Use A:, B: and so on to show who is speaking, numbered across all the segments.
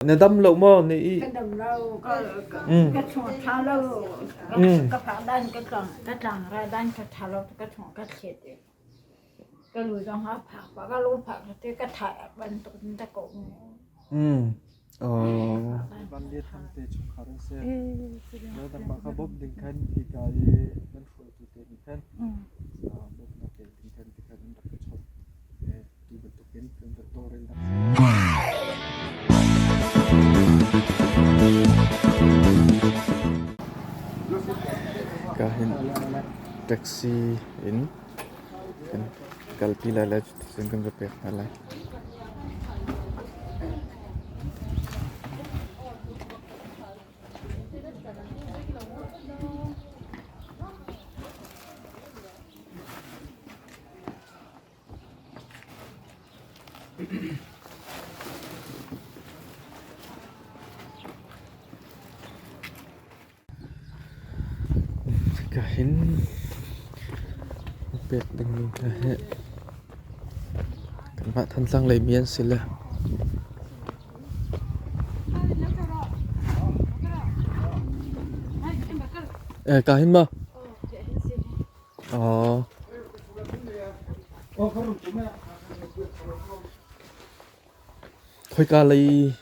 A: Na dam lo maw na ih?
B: Ka dam lo, ka chung a ṭha lo, ka fak dan ka tlang, ka tlang ra dan ka ṭha lo, ka chung ka thlet i ka lu zong a phak pah, ka lu phak te ka tha bantuk in ta ko.
C: Van Lian Thang te chungkhar an si. Nangmah kha bawmh ding khan hika i nan hruaitu te nih khan bawmhnak pek ding khan tikhan an rak ka chawnh. Tu bantukin kan va tawlrelnak
A: Ka hin taxi in kan kalpi lai le cuticun kan va pek hna lai. Ka hin pek dingmi hna hi kanmah Thantlang lei mi an si le. Ka hin maw? Aw. Khoika lei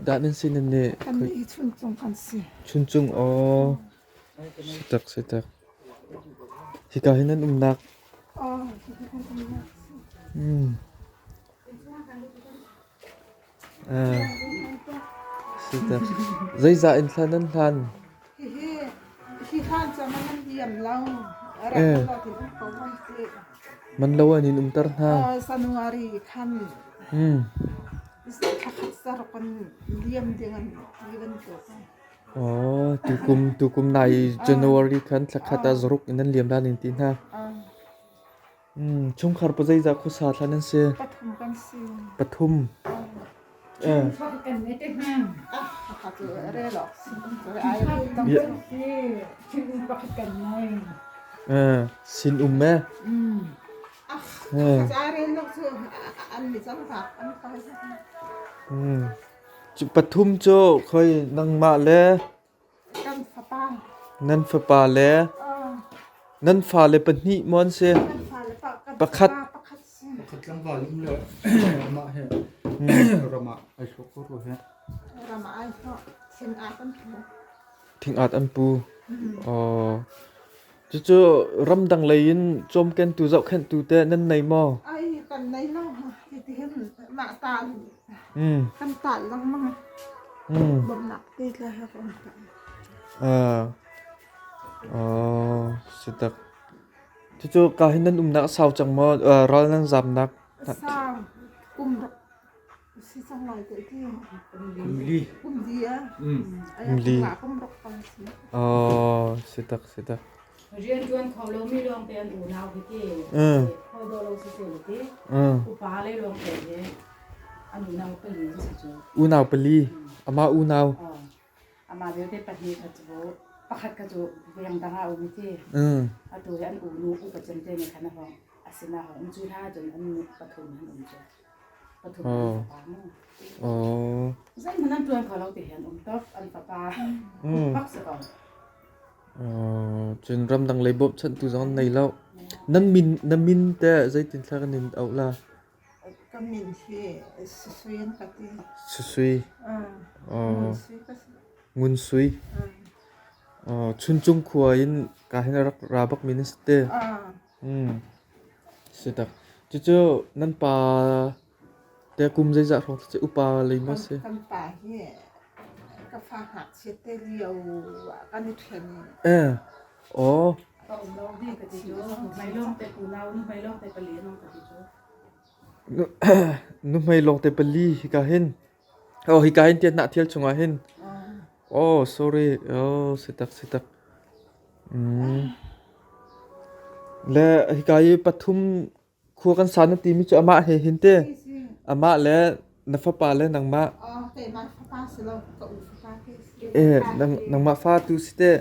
A: dah nan si nan nih?
D: Kannih Chuncung kan si.
A: Chuncung aw. Sitak sitak. Hika hi nan umnak.
D: Aw, hika kan umnak si.
A: Sitak. Zeizah in thla nan hlan?
D: Hihi hi hlan cu man an liam lo. Rak lo tin um ko man si.
A: Man lo an in umter hna.
D: January khan thlakhat zaruk an liam ding an ti bantuk.
A: Oh, tukum tukum nai January khan thlakhat ah zaruk in an liam la ning ti hna. Chungkhar pa zeizah khuasa thla nan si?
D: Pathum kan si.
A: Pathum.
B: Kan ne te hna.
A: Sin um e. Pathum cu khoi nangmah le
D: Kan fapa.
A: Nan fapa le nan fale pahnih maw an si?
D: Kan fale pa kan
A: Pakhat.
D: fapa pakhat si.
C: Pakhat tlangval um le amah he ram ah ai hlawk ko rua he.
D: Ram ah ai hlawh. Thing at an pu.
A: Thing at an pu. Oh. Cucu ramdang lei in cawmkentu zohkhenhtu te nan nei maw?
D: Ai kan nei lo. Hiti hin mah tal kan tal lengmang. Bawmhnak te tla he kan tal.
A: Ah, si tak. Cucu ka hin nan umnak a sau cang maw? Ral nan zamnak?
D: Sau. Kum rak si cang lai te ti.
C: Kum li.
D: Kum li a.
A: Kum li.
D: Kum ruk pang si.
A: Oh, si tak, si tak.
E: Rianṭuan kho lomi lawngte an unau hi ti. Hawi daw lo si cu ti. Upa le lawngte hi an unau pali an si cu.
A: Unau pali. Amah unau.
E: Amah vialte pahnih kha cu pakhat kha cu veng dang ah a um ti. Atu hi an unu upa cem te nih khan a hong a sinah hong um cu hla cun an pathum an um cu. Pathum an fapa mu. Zeihmanh an ṭuan kho lo ti hi an um top an fapa. Pak si ko.
A: Cun ramdang lei bawmchanhtu zong an nei lo. Nan min na min teh zeitin thla kan in auh la?
D: Ka min hi Susui an ka ti.
A: Susui.
D: Ngun Sui ka si.
A: Ngun Sui. Chuncung khua in ka hin a rak ra bak mi na si te. Si tak. Cucu nan pa te kum zeizah hrawng cu upa lei maw si?
D: Kan pa hi ka fa ngakchia te lio ah kan i ṭhen.
A: Eh. Aw.
E: Ka um lo di ka ti cu. Mei lawng te unau nu mei lawng te pali an um ka ti cu.
A: Nuhmei lawng te pali hika hin. Oh, hika hin tiah hnah thial chungah hin. Oh, sorry. Oh, si tak si tak. Le hika i pathum khua kan sa na timi cu amah he hin te. Amah le na fapa le nangmah.
D: Keimah fapa si lo, ka u fapa ke si.
A: Eh, nangmah fa tu si te.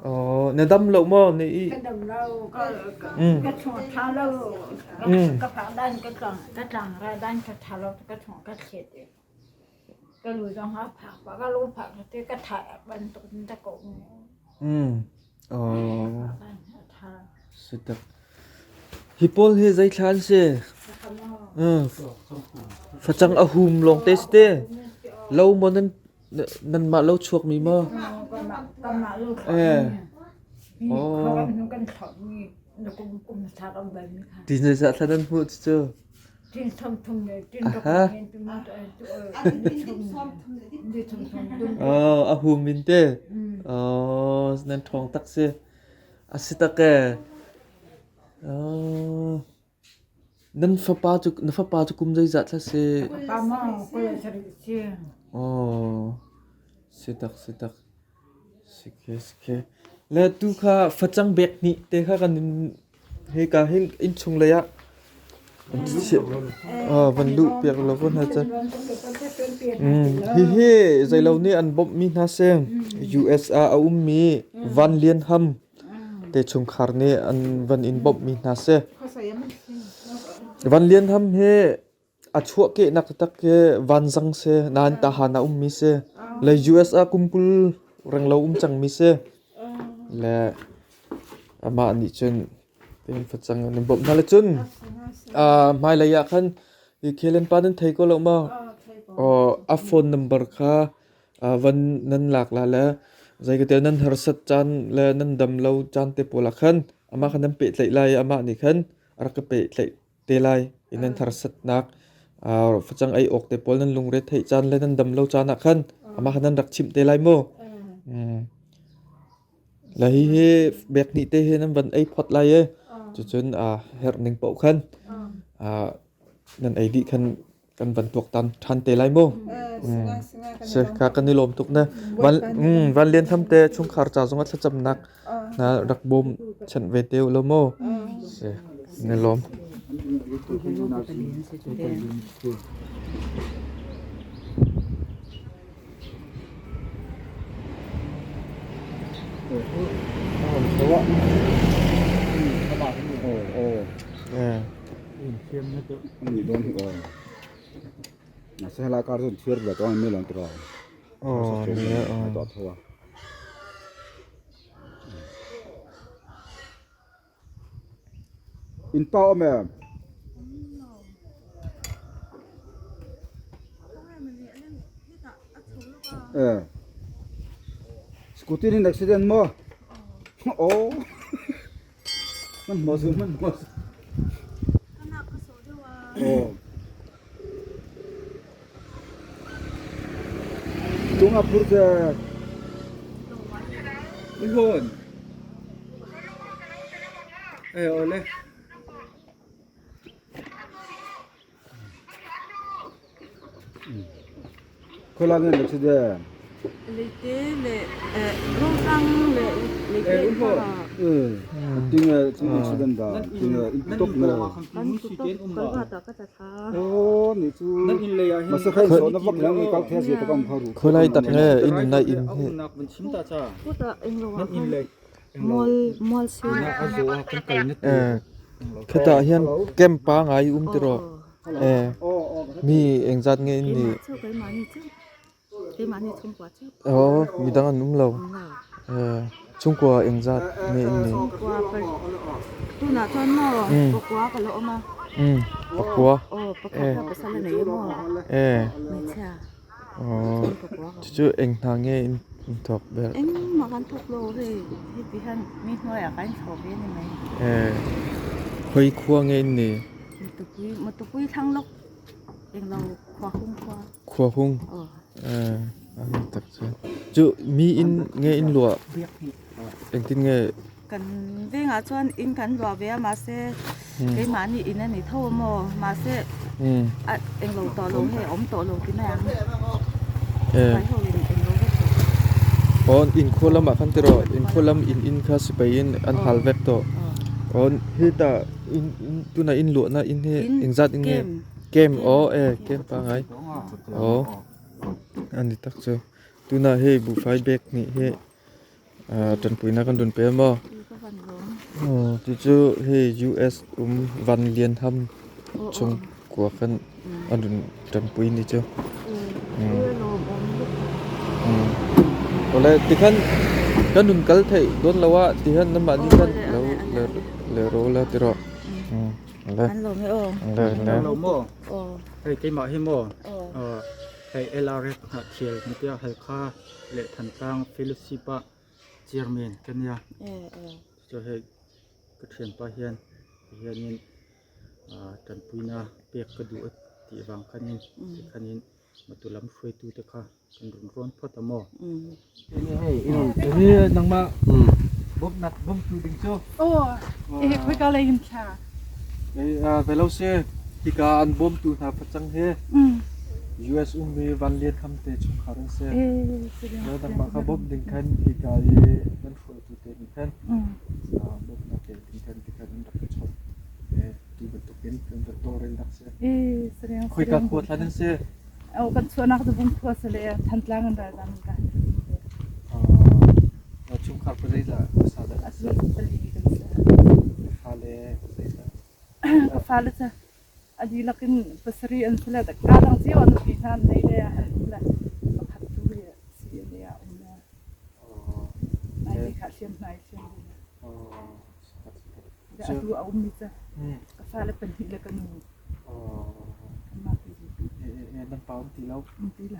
A: Oh, na dam lo maw na i?
B: Ka dam lo, ka chung tha lo. Ka fa dan ka tlang, ka tlang ra dan ka tha lo, ka chung ka thlet. Ka lu zong a phak pah ka lu phak te ka tha bantuk in ta ko.
A: Oh. Si tak. Hi pawl hi zeithla an si? Facang a hum lawng te si te. Lo maw nan nanmah lo chuak mi maw? Eh. Oh. Ti zeizah thla nan hmuh cu? Oh, a hum in te. Oh, nan ṭhawng tak si. A si tak ee. Oh. Nan fapa cu na fapa cu kum zeizah thla si? Oh, si tak si tak. Si ke si ke. Le tu kha facang bek hnih te kha kan in hika hin innchung lei ah van luh piak lo ko hna ca. Hihi zeilo nih an bawmhmi hna si. US ah a ummi Van Lian Ham te chungkhar nih an van in bawmhmi hna si. Van Lian Ham hi a chuahkehnak taktak hi vanzang si, nain tahan ah ummi si. Le US ah kum 20 renglo um cangmi si. Le amah nih cun tin facang an in bawmh hna le cun hmailei ah khan hi Khelan pa nan thei ko lo maw? A phone number kha van nan lak la le zeikatel nan harsat caan le nan dam lo caan te pawl ah khan amah kha nan pehtlaih lai i amah nih khan a rak ka pehtlaih te lai i nan harsatnak facang ei awk te pawl nan lungre theih caan le nan dam lo caan ah khan amah kha nan rak chimh te lai mu. Le hihi bek hnih te hi nan van ei phot lai i cucun herh ning paoh khan nan ei dih khan kan van tuaktan ṭhan te lai mu. Si ka kan i lawm tuk na. Van Van Lian Tham te chungkhar ca zong ah thlacamnak na rak bawm chanh ve te u lo mu. Si ni lawm.
F: In pa um em? Eh. Scooty in accident mo? Oh. Man mo su man mo. Oh. Tung a phur che. Hon. Eh ole. Khoila nge na chide?
D: Leite le rotang le leite kha.
F: Tinge tinge accident da tinge in tok na.
D: Kan tok kal va ta ka ta tha.
F: Oh ni chu. Masa khai so na vak lang kal the je ta kam kharu.
A: Khoilai tak nge in na in hi.
D: Puta eng lo wa. Mual mual si.
A: Khata hian camp pa ngai um tiro. Eh mi engzat nge in ni. Oh midang an um lo. Eh chungkua engzat nge in ni.
D: Tunah chuan maw pakua ka lo awm a.
A: Pakua.
D: Aw pakhat kha pasal a nei maw.
A: Eh.
D: Hmeichhia.
A: Aw cucu eng hna nge in thawk ber?
D: Engmah kan thawk lo hei hiti hian mi hnuaiah kan inthawk ve a ni mai.
A: Eh khawi khua nge in ni?
D: Mutupui Mutupui thlang lawk englo khua hung khua.
A: Khua hung.
D: Aw.
A: Eh a ni tak chu. Cu mi inn nge in luah? Engtin nge?
D: Kan vengah chuan inn kan luah ve a mahse keimahni inn a ni tho a maw mahse a englo tawh lo hei a awm tawh lo ti mai ang vai ho in englo vek tawh.
A: Aw inkhua lamah khan tiraw inkhua lam inn inn kha sipai in an hal vek tawh. Aw hetah inn tunah inn luahna inn hi engzat in nge camp aw e camp pangai aw a ni tak chu tunah hei buhfai bag hnih hi Ṭanpuinak kan run pe maw? Cucu hi US um Van Lian Ham chung kua khan an run ṭanpui ni cu. Ole tikhan kan hun kal thei don lo ah tihan namah nih khan lo le le ro la ti ro. Le.
D: An lawm e aw.
A: Le le.
F: Lo maw? Hei keimah hi maw? Hei LRF hnah thial kan tia Halkha le Thantlang Fellowship ah chairman kan nia. Chu hei ka thianpa hian hianin tanpuina pek ka duh a tih vang khanin tikhanin matu lam hruaitu te kha kan run rawn phawt a maw?
C: Hi nangmah bawmhnak bawmtu ding cu.
E: Aw, eh khoika lei in thla.
C: Velo se hika an bawmtu hna facang he US ummi Van Lian Ham te chungkhar an si. Le nangmah kha bawmh ding khan hika i nan hruaitu te nih khan bawmhnak pek ding khan tikhan an rak ka chawnh. Tu bantukin kan rak tawlrelnak si. Khoika khua thlan an si?
E: Aw kan chuahnak cu Bungkhua si le Thantlang in ralzam in kan
C: Chungkhar pa zeizah hmasa dah?
E: Atu pali kan si.
C: Fale zeizah?
E: Ka fale cu a dihlak in pasarih an si le ka dang cio an nupi hna an nei le an um le pakhat tu hi CNA ah um le nai te kha hliam hna i hliam le atu a ummi cu ka fale pahnih le ka nu. Anmah te
C: Nan pa um ti lo?
E: Um ti lo.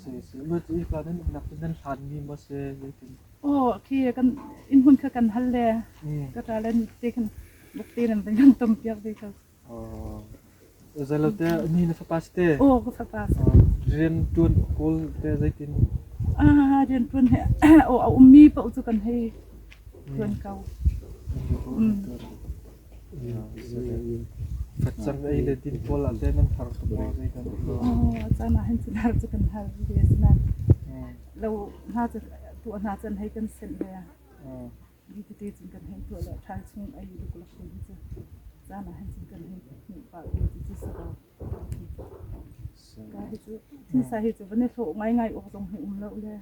C: Si si. Hi ka nan umnak cu nan hlanmi maw si zeitin?
E: Aw, khi kan inn hmun kha kan hal le ka ṭa le te khan buk te nan kan tom piak ve ko.
C: Zeilo te ni na fapa si te?
E: Aw, ka fapa si.
C: Rian ṭuan kawl te zeitin?
E: Ah, rian ṭuan he aw a ummi paoh cu kan hei ṭuan ko.
C: Facang ei le din pawl ah teh nan har tuk maw zeidah?
E: Aw, caan ah hin cun har cu kan har ve asinain lo hna cu tuah hna cun hei kan senh ve. Hi tete cun kan hei tuah le ṭhal chung ei luklak te hi cu caan ah hin cun kan hei hmuh pah ve ti cu si ko. Ka hi cu thisa hi cu van i hlawh ngaingai awk zong hi um lo le.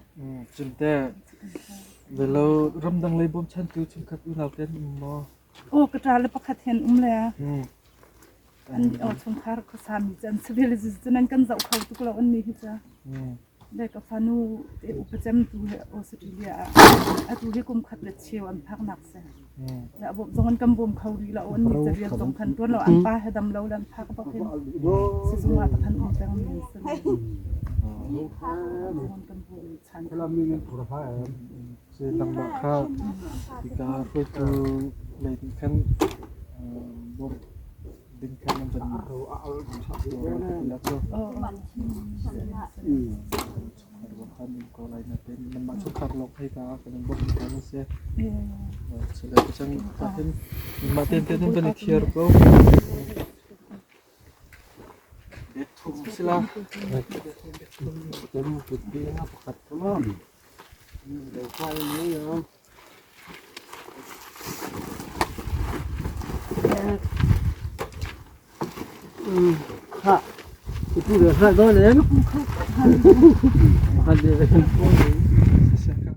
C: Cun teh velo ramdang lei bawmchantu chungkhat unau te an um maw?
E: Aw ka ṭa le pakhat hen um le an aw chungkhar khuasami cu an si ve le cun an kan zoh kho tuk lo an nih hi cu. Le ka fanu te upa cem tu he Australia ah atu hi kum khat le cheu an phaknak si. Le a bawm zong an kan bawm kho rih lo an nih cu rian zong khan ṭuan lo an pa he dam lo le an phak bak hin sizung ah takhan um peng mi an si. Zong an kan bawm chan.
C: Si nangmah kha hika hruaitu lei nih khan bawmh ding khan an van chungkhar um ko lai nain nanmah chungkhar lawng hei ka kan in bawmh hna na si. Sile cun hin nanmah tein tein nan van i thiar ko. Thum sila.
F: Pakhat tamam.